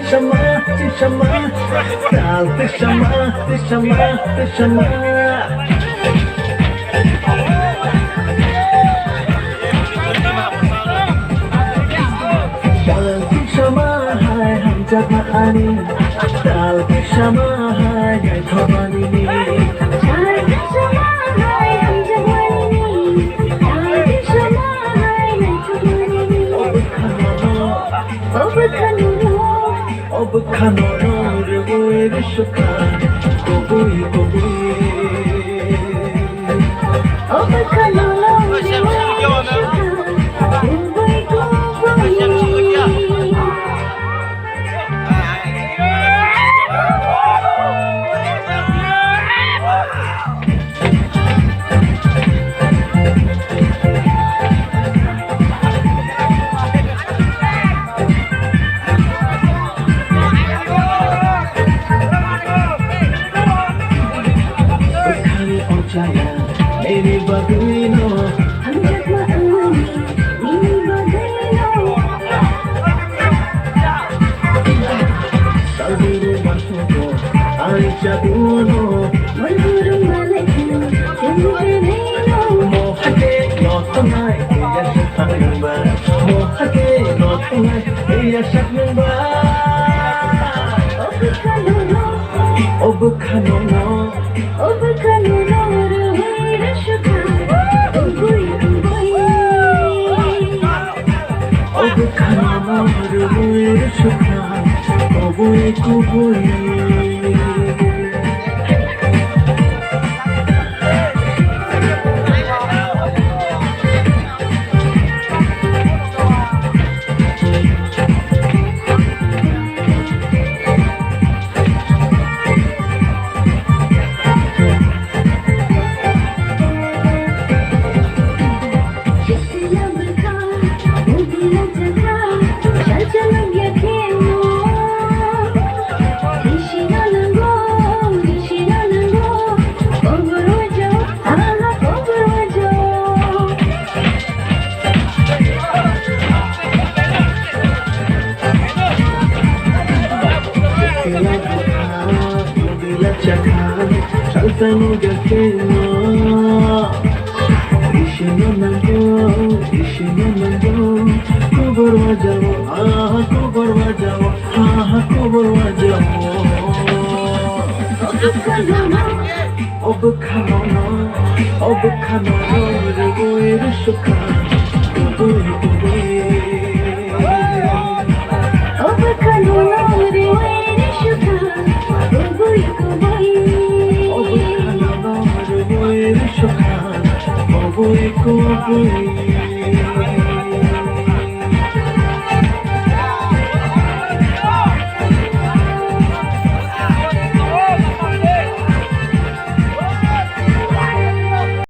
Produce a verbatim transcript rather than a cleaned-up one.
Tisama, tisama, tal tisama, tisama, tisama. Tal tisama hai hamjakma ani, tal tisama hai gaithokmani ni. Tal tisama hai hamjakmani ni, tal tisama hai gaithokmani ni. O bwkhano, o bwkhano, o bwkhano rwui rwsukha kubui kubui. O bwkhano rwui rwsukha kubui kubui. Bwkhani o chaya, nini bagwino. Hamjakma ani, nini bagwino. Salburu mansuko, ani chabuno. Salburu malaiku, chumukene no. Mohake no tongai, iya saknungba. Mohake no tongai, iya saknungba. O bwkhano no. O bwkhano no. O bwkhano no rwui rwsukha kubui kubui. O bwkhano no rwui rwsukha kubui kubui. Salsa no gakeno. Isino nango, isino nango. Kubur wajao, ah, kubur wajao, ah, kubur wajao. O bwkhano no, o bwkhano no rwui rwsukha kubui kubui. O bwkhano no rwui rwsukha kubui kubui. O bwkhano no rwui rwsukha kubui kubui.